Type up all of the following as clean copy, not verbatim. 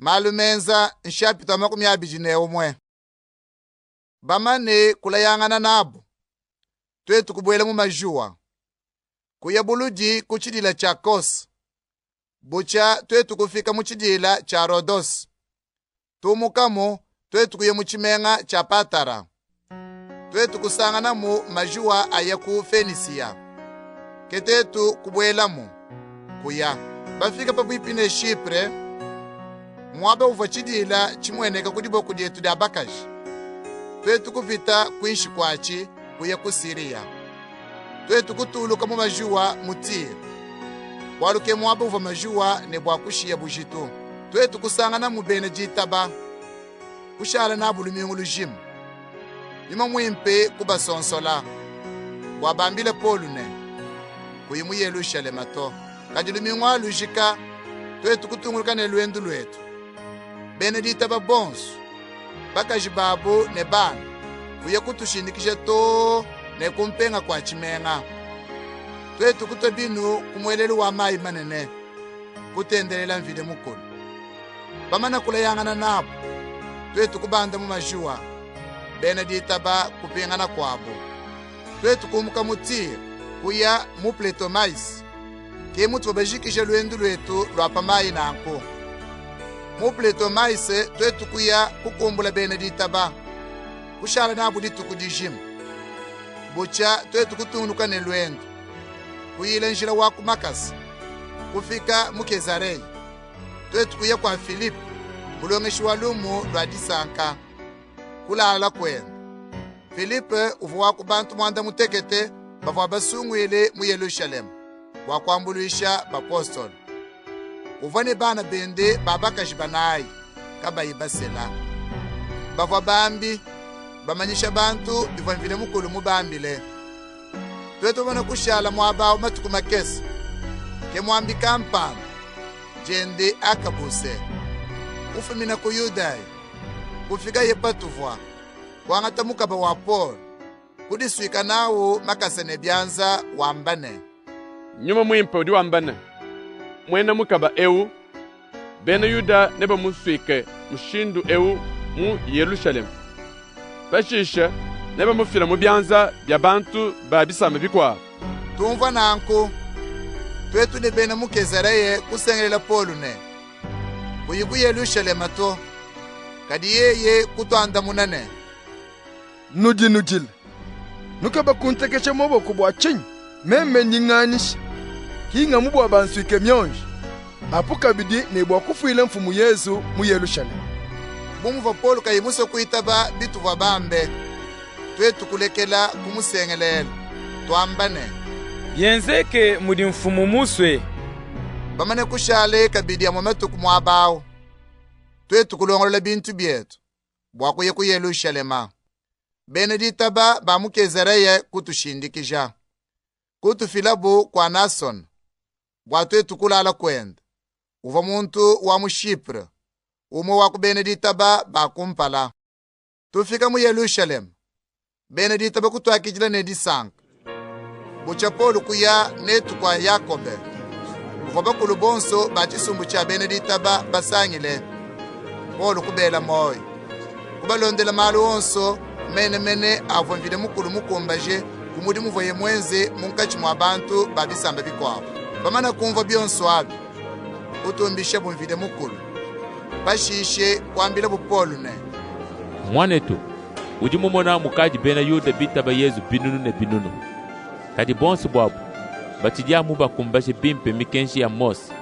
Malu menza nshapita wa 21. Bamane kulayangana nabu, tuetu kubuela mu majuwa, kuya buludi ku tshidila tshia Kose. Butshia tuetu kufika mu tshidila tshia Rodose. Tumukamu, tuetu kuya mu tshimenga tshia Patara. Tuetu kusanganamu majuwa aya ku Fenisiya. Ke tuetu kubuelamu, kuya. Bafika pabuipi ne Shipre, muaba uvua tshidila tshimueneka ku diboko dietu dia bakaji, tuetu kupita kuinshi kuatshi, kuya ku Siriya. Tuetu kutuluka mu majuwa mu Tire, bualu ke muaba uvua majuwa ne bua kushiya bujitu. Tuetu kusanganamu bena ditaba, kushala nabu lumingu lujima. Nyuma Muimpe kubasonsola bua bambile Polu ne, Kuyi mu Yelushalema to. Kadi lumingu alu lujika, tuetu kutungunuka ne luendu luetu. Bena ditaba bonsu, bakaji babu ne bana, kuya kutushindikija too ne ku mpenga kua tshimenga. Tuetu kutua binu ku muelelu wa mayi manene, kutendelela Mvidi Mukulu. Bamane kulayangana nabu, tuetu kubanda mu majuwa, bena ditaba kupingana kuabu. Tuetu kumuka mu Tire, kuya mu Pletomayise. Ke mutuvua bajikije luendu luetu lua pa mayi nanku. Mu Pletomayise tuetu kuya kukumbula bena ditaba, kushala nabu dituku dijima. Butshia tuetu kutungunuka ne luendu, kuyila njila wa ku makasa, kufika mu Kezareya. Tuetu kuya kua Filipe, mulongeshi wa lumu lua disanka, kulala kuende. Filipe uvua wa ku bantu 18 bavua basunguile mu Yelushalema bua kuambuluisha bapostolo. Uvua ne bana bende ba bakaji banayi kabayi basela. Bavua bambi, bamanyisha bantu bivua Mvidi Mukulu mubambile. Tuetu bamane kushala muaba awu matuku makese, ke muambi kampanda, diende Akabuse, kufumina ku Yudayi, kufikaye patuvua, kuangata mukaba wa Polu, kudisuika nawu makasa ne bianza, wamba ne, Nyuma Muimpe udi wamba ne, muena mukaba ewu, bena Yuda nebamusuike mushindu ewu mu Yelushalema. Pashishe nebamufile mu bianza bia bantu ba bisamba bikuabu. Tumvua nanku, tuetu ne bena mu Kezareya kusengelela Polu ne, Kuyi ku Yelushalema to. Kadi yeye kutuandamuna ne, Nudi nudila, nukeba kuntekesha maboko bua tshinyi? Meme ndi nganyisha, ki ngamu bua bansuike mionji, apu kabidi ne bua kufuila Mfumu Yezu mu Yelushalema. Bu muvua Polu kayi musue kuitaba bituvua bambe, tuetu kulekela kumusengelela, tuamba ne, Bienzeke mudi Mfumu musue. Bamane kushala kabidi amue matuku muaba awu, tuetu kulongolola bintu bietu bua kuya ku Yelushalema. Bena ditaba ba mu Kezareya kutushindikija, kutufilabu kua Nasone bua tuetu kulala kuende. Uvua muntu wa mu Shipre, umue wa ku bena ditaba ba kumpala. Tufika mu Yelushalema, bena ditaba kutuakidila ne disanka. Butshia Polu kuya netu kua Yakobe, kuvua bakulu bonso ba tshisumbu tshia bena ditaba basangile. Polu kubela muoyo, kubalondela malu onso menemene avua Mvidi Mukulu mukumbaje ku mudimu uvuaye muenze munkatshi mua bantu ba bisamba bikuabu. Bamane kumvua bionso abi, kutumbishabu Mvidi Mukulu. Pashishe kuambilabu Polu ne, Muanetu, udi mumona mukadi bena Yuda bitaba Yezu binunu ne binunu. Kadi bonso buabu batshidi amu bakumbaje bimpe mikenji ya Mose.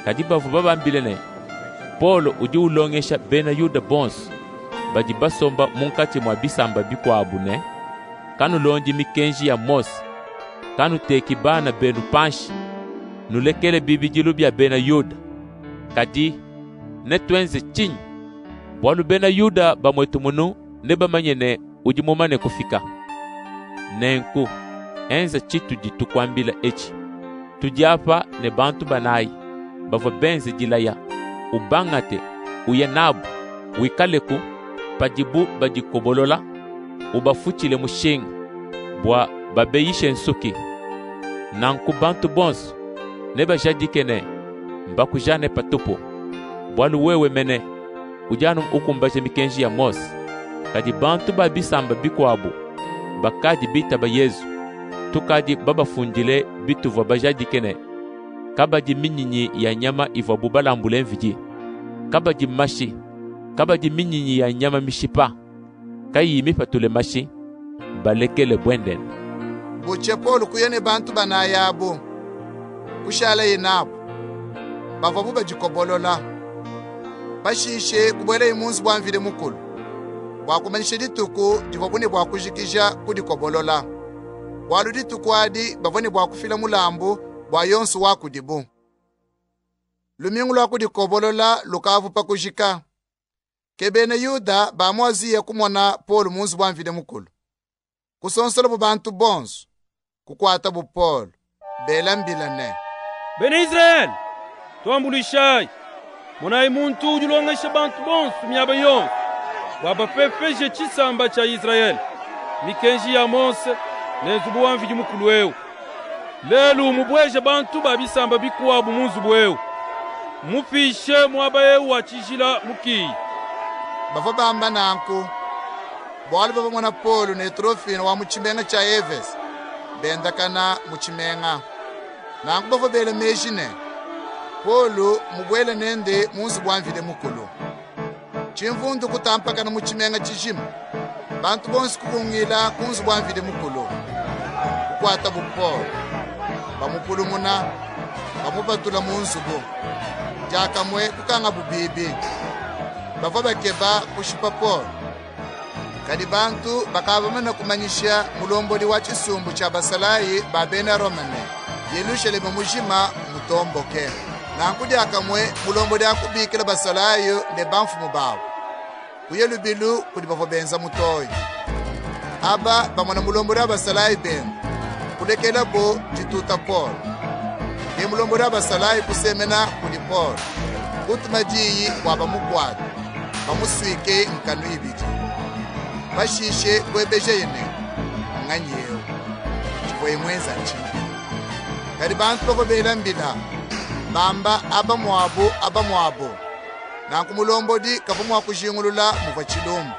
Kadi bavua babambile ne, Polo udi ulongesha bena Yuda bonso badi basomba munkatshi mua bisamba bikuabu ne, kanulondi mikenji ya Mose, kanuteki bana benu panshi, nulekele bibidilu bia bena Yuda. Kadi netuenze tshinyi? Bualu bena Yuda ba muetu munu nebamanye ne udi mumane kufika. Nenku enza tshitudi tukuambila etshi. Tudi apa ne bantu banayi bavua benze dilaya. Ubangate, uye nabu, wikaleku padibu badikobolola, ubafutshile mushinga bua babeyishe nsuki. Nanku bantu bonso nebajadike ne, mbakujane patupu. Bualu wewe mene udi anu ukumbaja mikenji ya Mose. Kadi bantu ba bisamba bikuabu bakadi bitaba Yezu, tukadi babafundile bituvua bajadike ne, kabadi minyinyi ya nyama ivuabu balambule mvidie, kabadi mashi, kabadi minyinyi ya nyama mishipa, kayiyi mipatule mashi, balekele buendenda. Butshia Polu kuya ne bantu banayi abu, kushalaye nabu. Bavuabu badikobolola. Pashishe kubuelaye mu nzubu wa Mvidi Mukulu bua kumanyisha dituku divuabu ne bua kujikija kudikobolola. Bualu dituku adi bavua ne bua kufila mulambu bua yonsu wa kudibu. Lumingu lua kudikobolola lukavua pa kujika. Ke bena Yuda ba mu Aziya kumona Polu mu nzubu wa Mvidi Mukulu. Kusonsolabu bantu bonsu, kukuatabu Polu, bela mbila ne: Bena Izrayele, tuambuluishayi! Monayi muntu udi ulongesha bantu bonsu miaba yonsu, bua bapepeje tshisamba tshia Izrayele, mikenji ya Mose ne nzubu wa Mvidi Mukulu ewu. Lelu mmubueje bantu ba bisamba bikuabu mu nzubu ewu, mmupishe muaba ewu wa tshijila mukiya. Bavua bamba nanku bualu bavua bamona Polu ne Trofine wa mu tshimenga tshia Efese bendakana mu tshimenga. Nanku bavua bela meji ne, Polu mmubuele nende mu nzubu wa Mvidi Mukulu. Tshimvundu kutampakana mu tshimenga tshijima. Bantu bonsu kubungila ku nzubu wa Mvidi Mukulu. Kukuatabu Polu, bamupulumuna, bamupatula mu nzubu. Diakamue kukangabu biibi. Bavua bakeba kushipa Polu. Kadi bantu bakavua bamane kumanyisha mulombodi wa tshisumbu tshia basalayi ba bena Roma ne, Yelushalema mujima mmutomboke. Nanku diakamue mulombodi aku kubikila basalayi ne bamfumu babu, kuya lubilu kudi bavua benza mutoyi. Aba bamona mulombodi wa basalayi benda, kulekelabu dituta Polu. Ke mulombodi wa basalayi kusemena kudi Polu, kutuma diyi bua bamukuate, bamusuike nkanu ibidi. Pashishe kuebejaye ne, Nnganyi ewu? Tshivuaye muenza ntshinyi? Kadi bantu bavua bela mbila, bamba aba muabu, aba muabu. Nanku mulombodi kavua mua kujingulula muvua tshilumbu.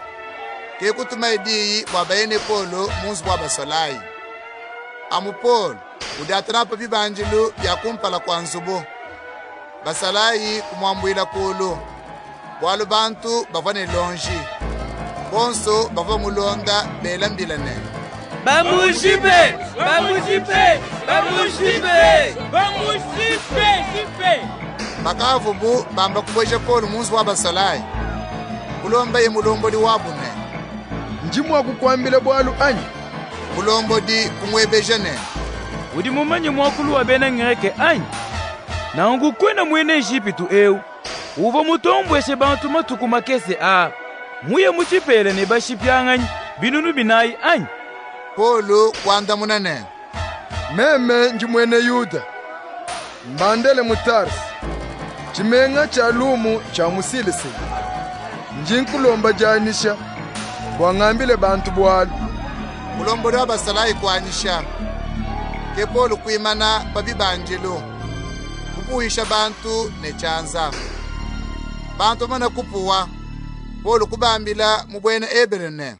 Ke kutumaye diyi bua baye ne Polu mu nzubu wa basolayi. Amu Polu udiata pa bibandilu bia kumpala kua nzubu, basalayi kumuambuila kulu, bualu bantu bavua ne lonji. Bonso bavua bamulonda bela mbila ne, Bamushipe! Bamushipe! Bamushipe! Bamushipe! Shipe! Pakavubu bamba kubueja Polu mu nzubu wa basalayi, kulombaye mulombodi wabu ne, Ndi mua kukuambila bualu anyi? Mulombodi kumuebeja ne, Udi mumanye muakulu wa bena Ngreke anyi? Nanku kuena muena Ejipitu ewu uvua mutombueshe bantu matuku makese aa, muye mu tshipela ne bashipianganyi 4000 anyi? Polu kuandamuna ne, Meme ndi muena Yuda, mbandele mu Tarse, tshimenga tshia lumu tshia mu Silisiya. Ndi nkulomba dianyisha bua ngambile bantu bualu. Mulombodi wa basalayi kuanyisha. Ke Polu kuimana pa bibandilu, kupuwisha bantu ne tshianza. Bantu bamane kupuwa, Polu kubambila mu buena Ebelu ne,